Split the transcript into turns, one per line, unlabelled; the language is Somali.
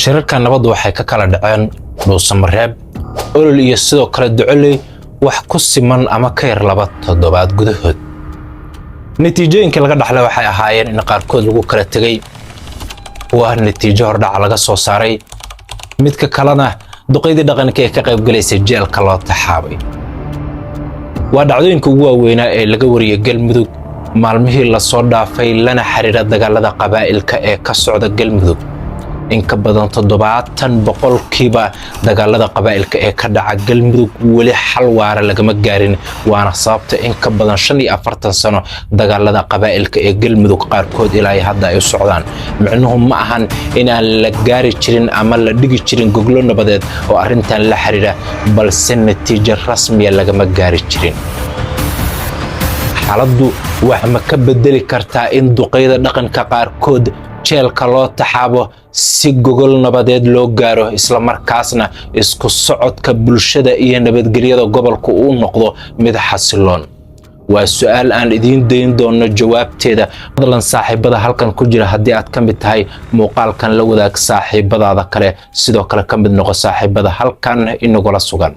Shirarka nabaddu waxay ka kala dhaceen Dhuusamareeb, Olol iyo sidoo kale Docoley, wax ku siman ama ka yar 2 toddobaad gudahood. Natiijooyinka laga dhaxlay waxay ahaayeen in qaarkood lagu kala tegey, kuwa natiijo hordhaca laga soo saaray, midka kalena duqaydii dhaqanka ee ka qaybgalaysay jeelka loo taxaabay. Waa dhacdooyinka ugu waaweynaa ee laga wariyay Galmudug maalmihii lasoo dhaafay, lana xiriira dagaalada qabaa'ilka ee ka socda Galmudug. In ka badan 70% dagaalada qabaa'ilka ee ka dhaca Galmudug weli xal waara lagama gaarin, waana sababta in ka badan 45 sano dagaalada qabaa'ilka ee Galmudug qaarkood ilaa hadda ay u socdaan. Micnuhu ma ahan inaan la gaari jirin ama la dhigi jirin goglo nabadeed oo arrintan la xiriira, balse natiijo rasmiya lagama gaari jirin. Xaaladdu wax ma ka bedeli kartaa in duqayda dhaqanka qaarkood jeelka loo taxaabo si gogol nabadeed loo gaaro, isla markaasna isku socodka bulshada iyo nabadgelyada gobolka uu noqdo mid xasiloon? Waa su-aal aan idiin dayn doono jawaabteeda. Fadlan, saaxiibada halkan ku jira, haddii aad ka mid tahay, muuqaalkan la wadaag saaxiibadaada kale. Sidoo kale ka mid noqo saaxiibada halkan inagula sugan.